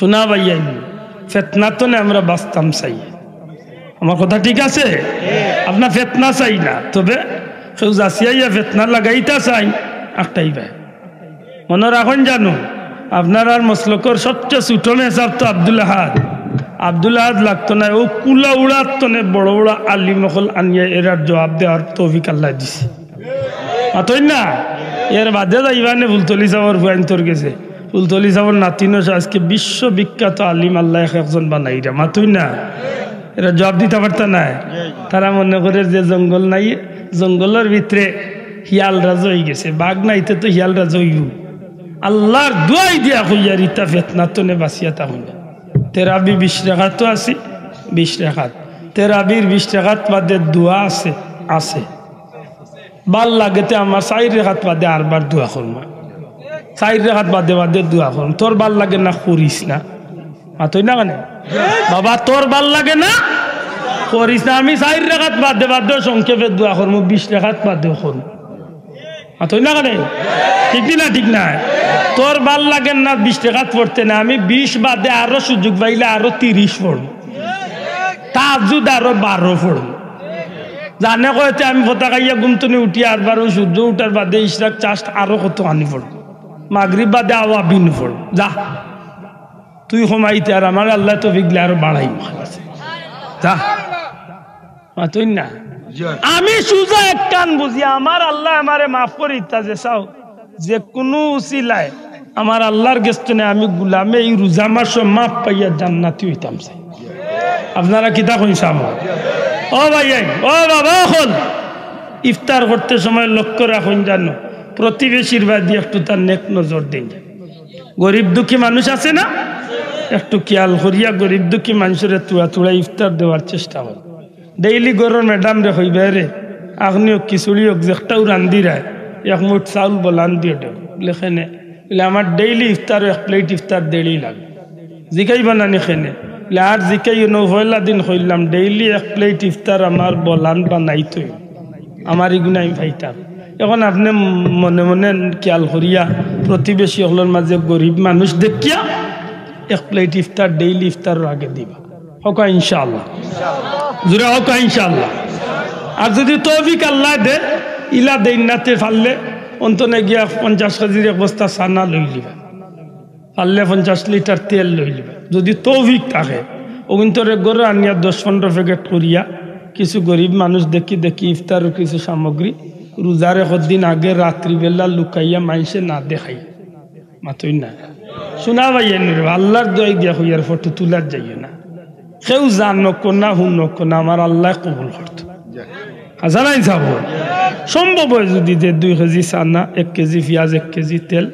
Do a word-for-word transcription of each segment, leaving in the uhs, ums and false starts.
শোনা ভাইয়াইন, ফেতনা তনে আমরা বাঁচতাম চাই। আমার কথা ঠিক আছে? আপনার ফেতনা চাই না, তবে কেউ যাচিয়া ইয়া ফেতনা লাগাইতা চাই, আটকাইবা। মনো রাখইন জানো, আপনারার মসলকর সবচে ছোট মেসাব তো আব্দুল আহাদ। আব্দুল আহাদ লাগতো না, অউ কুলা উড়ার তনে বড় বড় আলিম অকল আনিয়া এরার জবাব দেওয়ার তৌফিক আল্লায় দিছে। মাতইন না? এর বাদে যাইবা নে ফুলতলি সাবর ফুয়াইন্তর গেছে। ফুলতলি সাবর নাতিন অইছে আজকে বিশ্ববিখ্যাত আলিম, আল্লায় এক একজন বানাইরা। মাতইন না? এরা জবাব দিতা পারতা নায়। তারা মনে করের যে জঙ্গল নাই, জঙ্গলর ভিতরে হিয়াল রাজা অইগেছে, বাঘ নাই, তে তো হিয়াল রাজা অইবো। আল্লার দুয়াই দিয়া কইয়ার, ইতা ফেতনা তনে বাঁচিয়া থাকইন। তেরাবি বিশ রেকাত তো আছে, বিশ রেকাত। তেরাবির বিশ রেকাত বাদে দোয়া আছে, আছে। বালা লাগে তে আমার চাইর রেকাত বাদে আরবার দোয়া করমু। চাইর রেকাত বাদে বাদে দোয়া করমু। তোর বালা লাগে না, করিস না। মাতইন না কেনে? বাবা, তোর বালা লাগে না, করিস না। আমি চাইর রেকাত বাদে বাদে সংক্ষেপে দোয়া করমু, বিশ রেকাত বাদেও করমু। মাতইন না কেনে? ঠিক নি না? ঠিক নায়? তোর বালা লাগে না বিশ রেকাত পড়তে না, আমি বিশ বাদে আরো সুযোগ পাইলে আরো তিরিশ পড়মু। তাহাজ্জুদ আরো বারো পড়মু। জানে কইতে আমি ফতা খাইয়া ঘুম তনে উঠি, আরবার অউ সূর্য উঠার বাদে ইশরাক চাষ্ট আরো কতখানি পড়মু। মাগরিব বাদে আওয়াবিন পড়মু। যা, তুই কমাইতে আর আমার আল্লায় তৌফিক দিলে আরো বাড়াইমু। যা। মাতইন না? আমি সুজা একখান বুঝি, আমার আল্লায় আমারে মাফ করিতা যে চাও, যে কুনু উসিলায় আমার আল্লার গেছ তনে আমি গুলামে ই রোজা মাসো মাফ পাইয়া জান্নাতি অইতাম চাই। আপনারা কিতা কইন সামো? ও ভাইয়াইন, ও বাবা অকল, ইফতার করতে সময় লক্ষ্য রাখইন জানো, প্রতিবেশীর বাদি একটু তার নেক নজর দেইন। গরিব দুঃখী মানুষ আছে না, একটু খিয়াল করিয়া গরিব দুঃখী মানষরে থুড়া থুড়া ইফতার দেওয়ার চেষ্টা করইন। ডেইলি ঘরর ম্যাডামরে কইবা, রে, আখনি অউক, খিচুড়ি অউক, যেকটাউ রান্ধিরায়, এক মুঠ চাউল বলান দিও দেও। বুলে, কেনে? বুলে, আমার ডেইলি ইফতারো এক প্লেট ইফতার দেরি লাগে। জিকাইবা না নি কেনে? বুলে, আর জিকাইও না, পয়লা দিন কইলাম, ডেইলি এক প্লেট ইফতার আমার বলান বানাইতই। আমার ইগুন আমি পাইতাম। এখন আপনে মনে মনে খিয়াল করিয়া প্রতিবেশী অকলর মাঝে গরিব মানুষ দেখিয়া এক প্লেট ইফতার, ডেইলি ইফতারর আগে দিবা। কউক্কা ইনশাআল্লাহ। জোরে কউক্কা ইনশাআল্লাহ। আর যুদি তৌফিক আল্লায় দে, ইলা দেইন না তে পারলে অন্তনে গিয়া পঞ্চাশ কেজির এক বস্তা চানা লইলিবা, পারলে পঞ্চাশ লিটার তেল লইলিবা, যুদি তৌফিক থাকে। অগুইন্তরে ঘরো আনিয়া দশ পনরো প্যাকেট করিয়া কিছু গরিব মানুষ দেখি দেখি ইফতারর কিছু সামগ্রী রোজার একদিন আগে রাত্রিবেলা লুকাইয়া মানষে না দেখাই। মাতইন না। শোনা ভাইয়াইন রে, আল্লার দুয়াই দিয়া কইয়ার ফটো তুলাত যাইও না। কেউ জানউক না, হুনউক না, আমার আল্লায় কবুল করতো। হাছা নানি সাব? সম্ভব অয় যুদি যে দুই কেজি চানা, এক কেজি পিয়াজ, এক কেজি তেল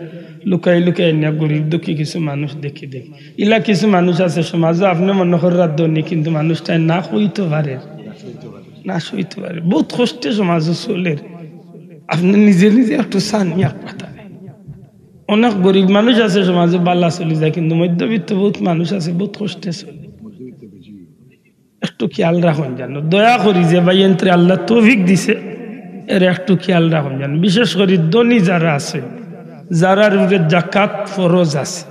লুকাই লুকাই আনিয়া গরিব দুঃখী কিছু মানুষ দেখি দেখি। ইলা কিছু মানুষ আছে সমাজো, আপনে মনে কররা ধনী, কিন্তু মানুষটায় না কইতো পারের, না সইতো পারের। বউত কষ্টে সমাজো চলের। আপনে নিজে নিজে একটু চাইন এক কথা। অনেক গরিব মানুষ আছে সমাজো, বালা চলি যায়, কিন্তু মধ্যবিত্ত বউত মানুষ আছে, বউত কষ্টে চলে। একটু খিয়াল রাখইন জানো, দয়া করি যে ভাইয়াইন্তরে আল্লায় তৌফিক দিছে, এরা একটু খিয়াল রাখইন জানো। বিশেষ করি ধনী যারা আছে, যারার উপরে জাকাত ফরজ আছে,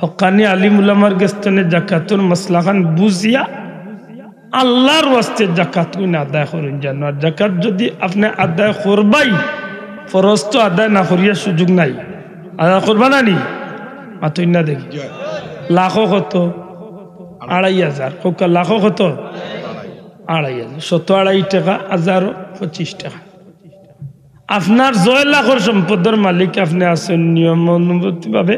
হক্কানি আলিম উলামার গেছ তনে জাকাতর মাসলাখান বুঝিয়া আল্লার ওয়াস্তে জাকাতগুইন আদায় করইন জানো। আর জাকাত যুদি আপনে আদায় করবাউ, ফরজ তো আদায় না করিয়া সুযোগ নাই। আদায় করবা না নি? মাতইন না দেখি। লাখো কত? আড়াই হাজার। কউক্কা, লাখো কত? আড়াই হাজার। শতো আড়াই টেকা, হাজারো পঁচিশ টেকা। আপনার ছয় লাখর সম্পদর মালিক আপনে আছইন, নিয়ম অনুবর্তীভাবে,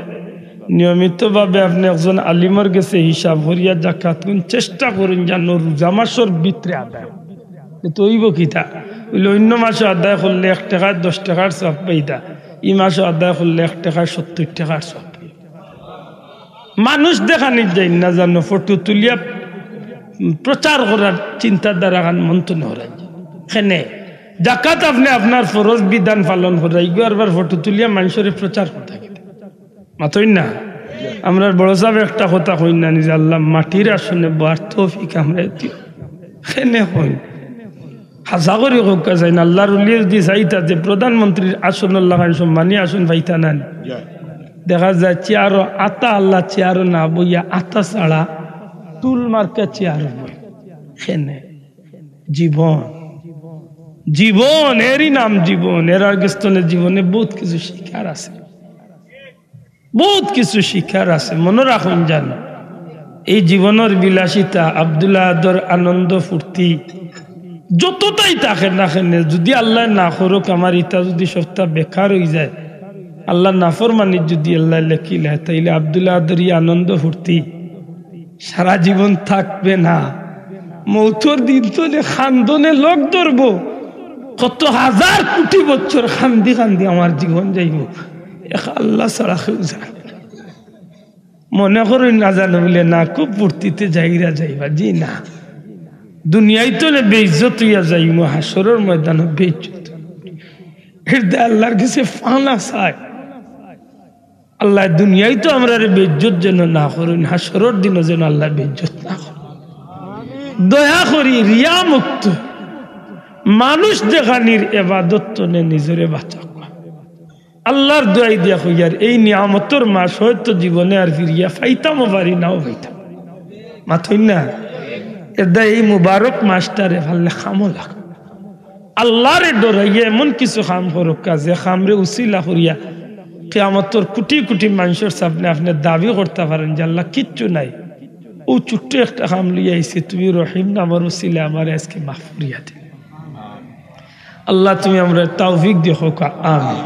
নিয়মিতভাবে আপনে একজন আলিমর গেছে হিসাব করিয়া জাকাতগুইন চেষ্টা করইন জানো রোজা মাসর ভিতরে আদায়। তে অইবো কিতা? অইলে অইন্য মাসো আদায় করলে এক টেকায় দশ টেকার সওয়াব পাইতা, ই মাসো আদায় করলে এক টেকায় সত্তইর টেকার সওয়াব পাইতা। মানুষ দেখানিত যাইন না জানো, ফটো তুলিয়া প্রচার করার চিন্তাধারাখান মন তনে হরাইন। কেনে? জাকাত আপনে আপনার ফরজ বিধান পালন কররা, ইগু আরবার ফটো তুলিয়া মানষরে প্রচার করতা কিতা? মাতইন না। আমরার বড় সাবে একটা কথা কইন না নি যে, "আল্লাহ, মাটির আসনে বওয়ার তৌফিক আমরারে দিও।" কেনে কইন? হাছা করি কউক্কা চাইন, আল্লার ওলিয়ে যুদি চাইতা যে প্রধানমন্ত্রীর আসনর লাখান সম্মানী আসন পাইতা না নি? দেখা যায় চেয়ারো আতা আল্লাহ, চেয়ারো না বইয়া আতা ছাড়া টুল মার্কা চেয়ারো বই। কেনে? জীবন, জীবন, এরই নাম জীবন। এরার গেছ থনে জীবনে বউত কিছু শিখার আছে, বউত কিছু শিখার আছে। মনো রাখইন জানো, এই জীবনর বিলাসিতা, আব্দুল আদর আনন্দ ফুর্তি, যতটাই থাকে না কেনে, যুদি আল্লায় না করউক, আমার ইটা যুদি সবটা বেকার অইযায়, আল্লার নাফরমানিত যুদি আল্লায় লেখিলায়, তাইলে আব্দুল আদর ই আনন্দ ফুর্তি সারা জীবন থাকবে না। মউতর দিন থনে কান্দনে লগ ধরবো, কত হাজার কুটি বছর কান্দি কান্দি আমার জীবন যাইবো, এক আল্লা ছাড়া কেউ জানে না। মনে করইন না জানো বুলে, না, খুব ফুর্তিতে যাইরা যাইবা, জি না। দুনিয়াইত থনে বেইজ্জত অইয়া যাইমু, হাশরর ময়দানো বেইজ্জত। এরদায় আল্লার গেছে ফানা চাই। আল্লায় দুনিয়াইত তো আমরারে বেইজ্জত যেন না করইন, হাশরর দিনও যেন আল্লায় বেইজ্জত না করইন। দয়া করি রিয়া মুক্ত মানুষ দেখানির এবাদত থনে নিজরে বাঁচাউক্কা। আল্লার দোয়াই দিয়া কইয়ার, এই নিয়ামতর মাস হয়তো জীবনে আর ফিরিয়া পাইতামও পারি, নাও পাইতাম। মাতইন না? এরদায় এই মুবারক মাসটারে পারলে কামো লাগাউক্কা। আল্লারে ডরাইয়া এমন কিছু কাম করউক্কা, যে কামরে উছিলা করিয়া কিয়ামতর কুটি কুটি মানষর সামনে আপনে দাবি করতা পারইন যে, আল্লা, কিচ্ছু নাই, অউ ছোট্ট একটা কাম লইয়া আইছি, তুমি রহিম নামর উছিলায় আমারে আইজকে মাফ করিয়া দিলাও। আল্লা, তুমি আমরারে তৌফিক দেও, কউক্কা আমিন।